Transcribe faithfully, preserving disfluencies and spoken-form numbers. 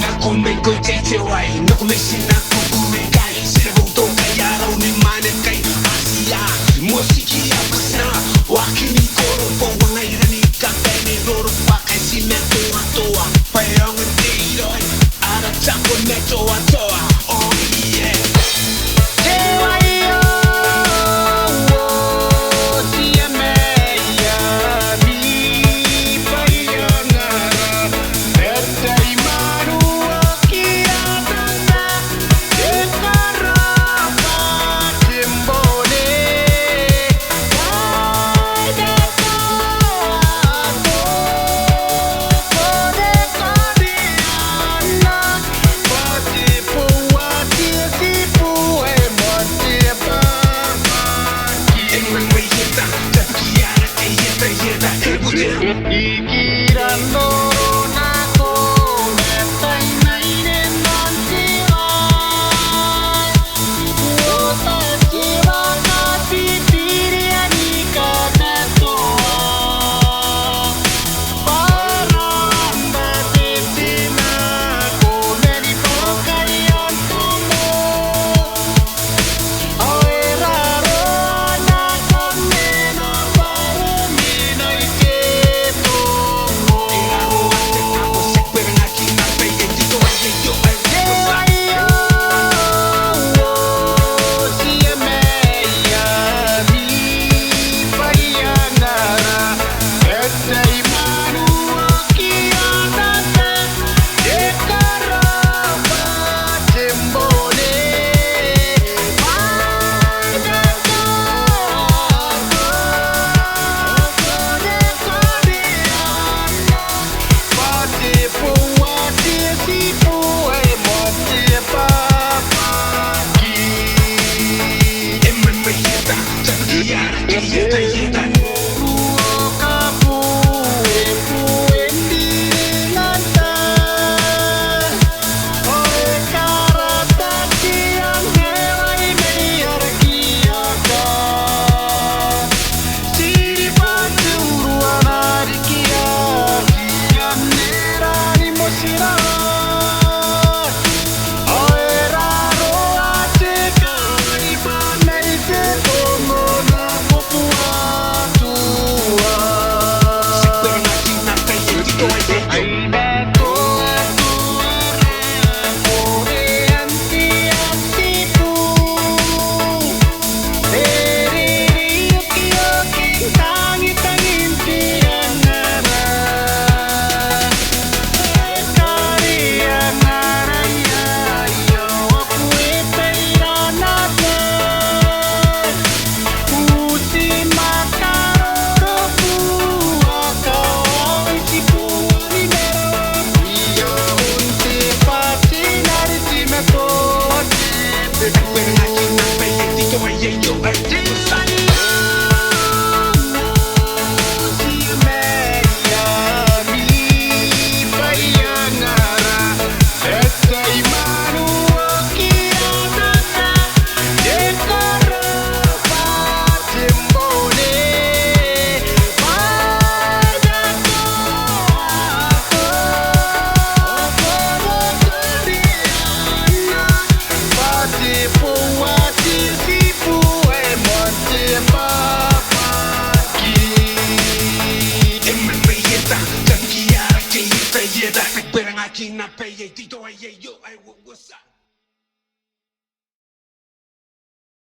Nako mei ko te te wai, nako mei ti na kuku e kai, ti na boutoka i arau ni mane kai, atia, motiki a pasina, waaki ni koro, bouanga i rani, kabane, roro, baka, ti na toatoa, bwa e aonga n te iroi, ara tabo n te toatoa, oh yeah. Te wai o, o, ti a mei a, mi, bwa i angara,